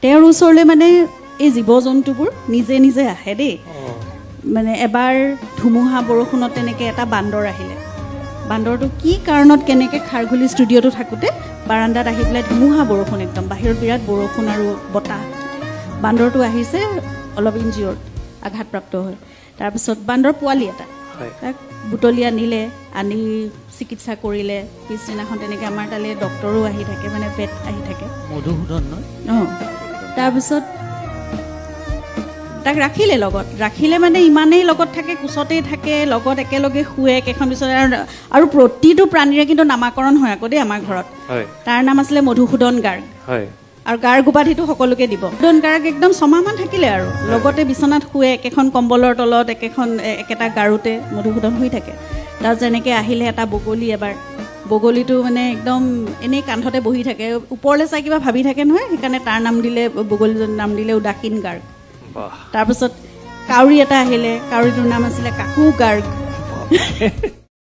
তেওঁৰ ওচৰলৈ মানে এই জীৱ জন্তুবোৰ নিজে নিজে আহে দেই। মানে এবাৰ ধুমুহা বৰষুণত তেনেকৈ এটা বান্দৰ আহিলে। বান্দৰটো কি কাৰণত কেনেকৈ খাৰঘুলি ষ্টুডিঅ'টো থাকোঁতে বাৰাণ্ডাত আহি পেলাই, ধুমুহা বৰষুণ, একদম বাহিৰত বিৰাট বৰষুণ আৰু বতাহ, বান্দৰটো আহিছে, অলপ ইনজিঅ'ৰ্ড, আঘাতপ্ৰাপ্ত হৈ। তাৰপিছত বান্দৰ পোৱালি এটা, তাক বুটলি আনিলে, আনি চিকিৎসা কৰিলে। পিছদিনাখন তেনেকৈ আমাৰ তালৈ ডক্টৰো আহি থাকে, মানে ভেট আহি থাকে। মধুসূদন। অঁ, তাৰপিছত তাক ৰাখিলে লগত, ৰাখিলে মানে ইমানেই লগত থাকে, কোচতেই থাকে, লগত একেলগে শুৱে একেখন বিচনাত। আৰু প্ৰতিটো প্ৰাণীৰে কিন্তু নামাকৰণ হয় আকৌ দেই আমাৰ ঘৰত। তাৰ নাম আছিলে মধুসূদন গাৰ্গ। আৰু গাৰ্গ উপাধিটো সকলোকে দিব। মধুসূদন গাৰ্গ একদম ছমাহমান থাকিলে আৰু লগতে বিচনাত শুৱে, একেখন কম্বলৰ তলত, একেখন একেটা গাৰুতে মধুসূদন শুই থাকে। তাৰপিছত যেনেকৈ আহিলে এটা বগলী এবাৰ, বগলীটো মানে একদম এনেই কান্ধতে বহি থাকে, ওপৰলৈ চাই কিবা ভাবি থাকে নহয়, সেইকাৰণে তাৰ নাম দিলে, বগলীজনীৰ নাম দিলে উদাসীন গাৰ্গ। তাৰপিছত কাউৰী এটা আহিলে, কাউৰীটোৰ নাম আছিলে কাকু গাৰ্গ।